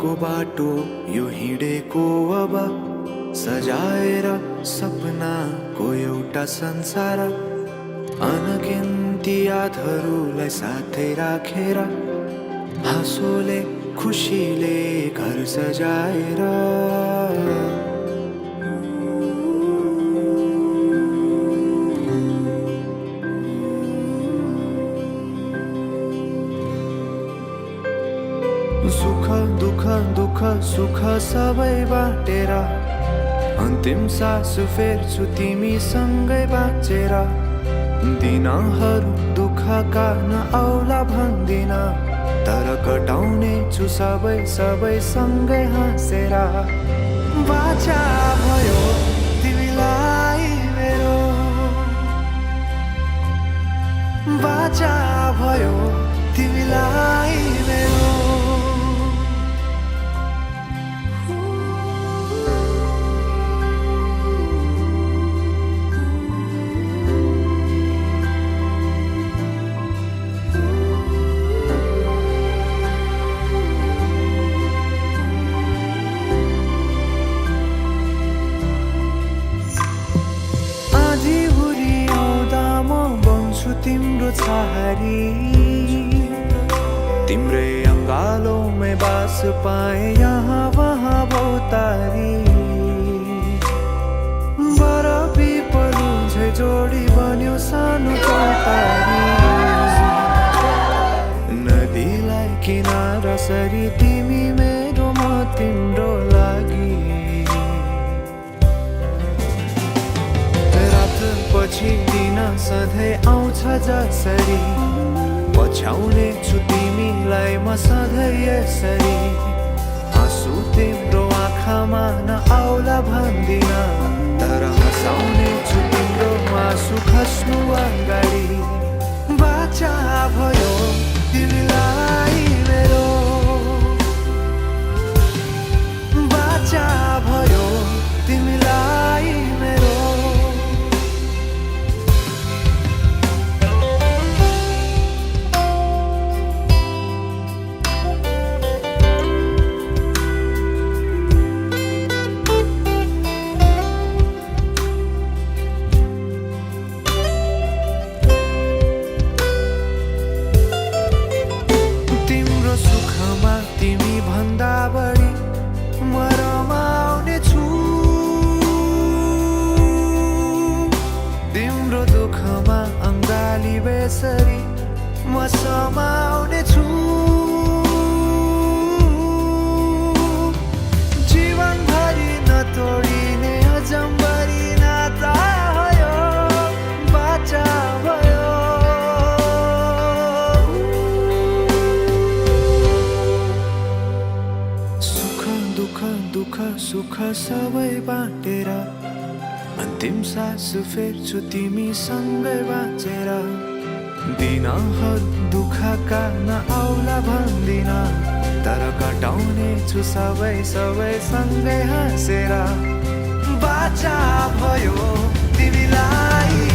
को बाटो यो हिँडेको अब सजाएर सपनाको एउटा संसार अनगिन्ती यादहरूलाई साथै राखेर हाँसोले खुसीले घर सजाएर सुख दुःख दुःख सुख सबै बाटेर अन्तिम सास फेर्छु तिमीसँगै बाँचेर दिनहरू दुःखका नआउला भन्दिन तर कटाउने छु सबै सबै सँगै हाँसेर बाचा भयो तिमीलाई मेरो बाचा भयो तिमीलाई मेरो तिम्रो छहारी तिम्रै अङ्गालोमै बास पाए यहाँ वहाँ बहुतारी बरफी पलु झै जोडी बन्यो सानो चौतारी नदीलाई किनारा सरी तिमी मेरो म तिम्रो लागि पछि दिन सधैँ आउँछ जसरी पछ्याउने छु तिमीलाई म सधैँ यसरी आँसु तिम्रो आँखामा नआउला भन्दिन तर हँसाउने छु तिम्रो आँसु खस्नु अगाडि बाचा भयो तिमीलाई मेरो बाचा भयो तिमीलाई मेरो तिम्रो दुःखमा अङ्गाली बेसरी म समाउने छु जीवनभरि नतोडिने अजम्बरी नाता भयो बाचा भयो सुख दुःख दुःख सुख सबै बाटेर अन्तिम सास फेर्छु तिमीसँगै बाँचेर दिनहरू दुःखका नआउला भन्दिन तर कटाउने छु सबै सबै सँगै हाँसेर बाचा भयो तिमीलाई